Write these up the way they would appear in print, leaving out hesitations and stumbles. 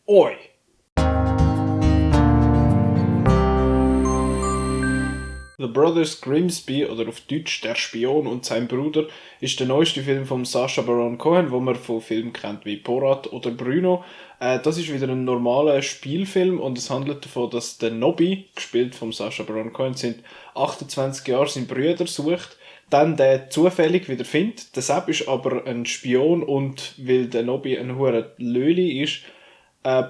Oi! The Brothers Grimsby, oder auf Deutsch Der Spion und sein Bruder, ist der neueste Film von Sacha Baron Cohen, den man von Filmen kennt wie Borat oder Bruno. Das ist wieder ein normaler Spielfilm und es handelt davon, dass der Nobby, gespielt von Sacha Baron Cohen, sind 28 Jahre seinen Brüder sucht, dann der zufällig wieder findet. Der Sepp ist aber ein Spion und weil der Nobby ein hoher Löli ist,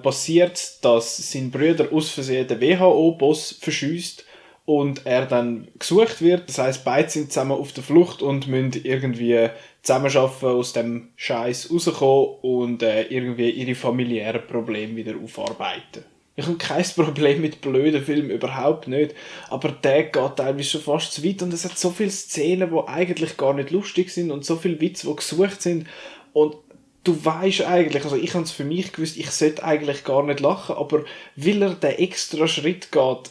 passiert, dass sein Bruder aus Versehen den WHO-Boss verschießt und er dann gesucht wird. Das heißt, beide sind zusammen auf der Flucht und müssen irgendwie zusammenarbeiten, aus dem Scheiß rauskommen und irgendwie ihre familiären Probleme wieder aufarbeiten. Ich habe kein Problem mit blöden Filmen, überhaupt nicht. Aber der geht teilweise schon fast zu weit und es hat so viele Szenen, die eigentlich gar nicht lustig sind und so viele Witze, die gesucht sind. Und du weißt eigentlich, also ich habe es für mich gewusst, ich sollte eigentlich gar nicht lachen, aber weil er den extra Schritt geht,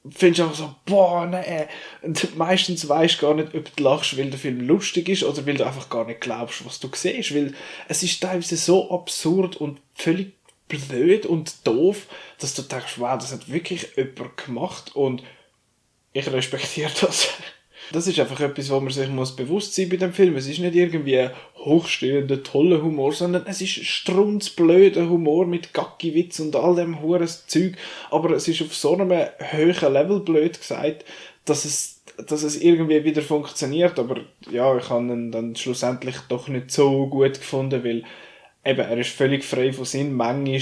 findest du einfach so, boah, nee. Und meistens weisst du gar nicht, ob du lachst, weil der Film lustig ist oder weil du einfach gar nicht glaubst, was du siehst. Weil es ist teilweise so absurd und völlig blöd und doof, dass du denkst, wow, das hat wirklich jemand gemacht und ich respektiere das. Das ist einfach etwas, wo man sich bewusst sein muss bei dem Film. Es ist nicht irgendwie hochstehender, toller Humor, sondern es ist strunzblöder Humor mit Gacki-Witz und all dem hures Zeug. Aber es ist auf so einem hohen Level blöd gesagt, dass es irgendwie wieder funktioniert. Aber ja, ich habe ihn dann schlussendlich doch nicht so gut gefunden, weil eben, er ist völlig frei von Sinn. Manchmal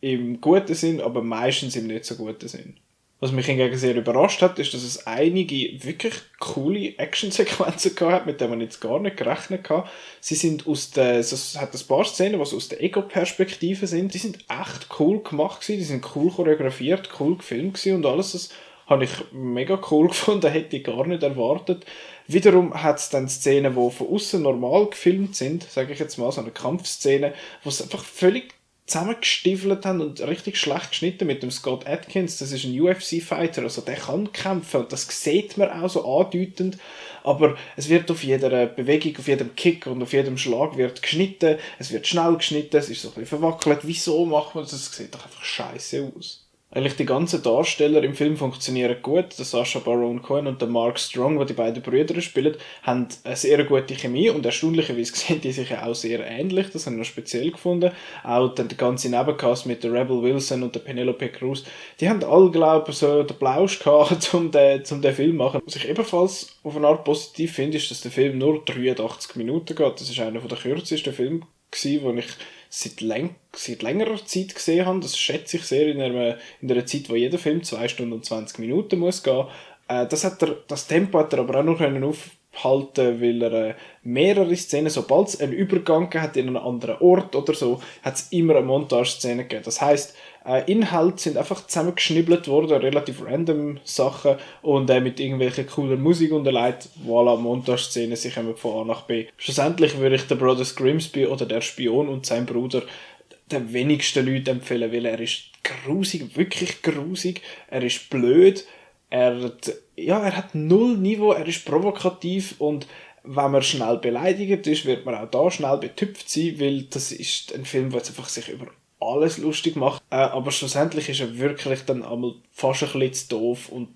im guten Sinn, aber meistens im nicht so guten Sinn. Was mich hingegen sehr überrascht hat, ist, dass es einige wirklich coole Actionsequenzen gehabt hat, mit denen man jetzt gar nicht gerechnet hat. Sie sind es hat ein paar Szenen, die aus der Ego-Perspektive sind. Die sind echt cool gemacht gewesen, die sind cool choreografiert, cool gefilmt gewesen und alles. Das habe ich mega cool gefunden, hätte ich gar nicht erwartet. Wiederum hat es dann Szenen, die von außen normal gefilmt sind, sage ich jetzt mal, so eine Kampfszene, wo es einfach völlig zusammengestiefelt haben und richtig schlecht geschnitten mit dem Scott Adkins. Das ist ein UFC-Fighter, also der kann kämpfen und das sieht man auch so andeutend, aber es wird auf jeder Bewegung, auf jedem Kick und auf jedem Schlag wird geschnitten, es wird schnell geschnitten, es ist so ein bisschen verwackelt. Wieso macht man das? Das sieht doch einfach scheiße aus. Eigentlich die ganzen Darsteller im Film funktionieren gut. Der Sacha Baron Cohen und der Mark Strong, die beiden Brüder spielen, haben eine sehr gute Chemie und erstaunlicherweise sehen die sich ja auch sehr ähnlich. Das haben wir noch speziell gefunden. Auch der ganze Nebencast mit der Rebel Wilson und der Penelope Cruz, die haben alle, glaube ich, so den Plausch gehabt, um den Film zu machen. Was ich ebenfalls auf eine Art positiv finde, ist, dass der Film nur 83 Minuten geht. Das ist einer der kürzesten Filme, den ich seit längerer Zeit gesehen habe. Das schätze ich sehr in einer Zeit, wo jeder Film 2 Stunden und 20 Minuten muss gehen. Das Tempo hat er aber auch noch aufhalten, weil er mehrere Szenen, sobald es einen Übergang hat in einen anderen Ort oder so, hat es immer eine Montageszene gegeben. Das heisst, Inhalte sind einfach zusammengeschnibbelt worden, relativ random Sachen und mit irgendwelcher cooler Musik unterlegt, voilà, Montageszene, sie kommen von A nach B. Schlussendlich würde ich The Brothers Grimsby oder Der Spion und sein Bruder den wenigsten Leuten empfehlen, weil er ist grusig, wirklich grusig, er ist blöd, er hat null Niveau, er ist provokativ und wenn man schnell beleidigt ist, wird man auch da schnell betüpft sein, weil das ist ein Film, der einfach sich über alles lustig macht. Aber schlussendlich ist er wirklich dann einmal fast ein bisschen zu doof und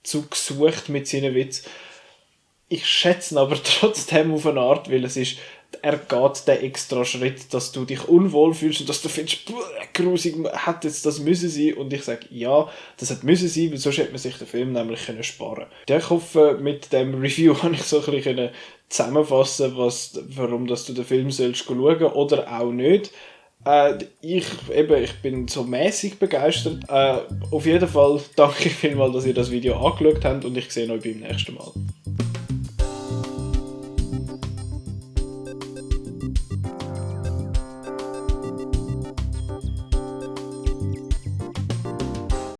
zu gesucht mit seinen Witz. Ich schätze ihn aber trotzdem auf eine Art, weil er geht den extra Schritt, dass du dich unwohl fühlst und dass du findest, grusig, hat jetzt das müssen sein? Und ich sage, ja, das hat müssen sein, weil sonst hätte man sich den Film nämlich können sparen. Ja, ich hoffe, mit dem Review habe ich so ein bisschen zusammenfassen, warum dass du den Film sollst schauen oder auch nicht. Ich bin so mäßig begeistert. Auf jeden Fall danke ich vielmals, dass ihr das Video angeschaut habt und ich sehe euch beim nächsten Mal.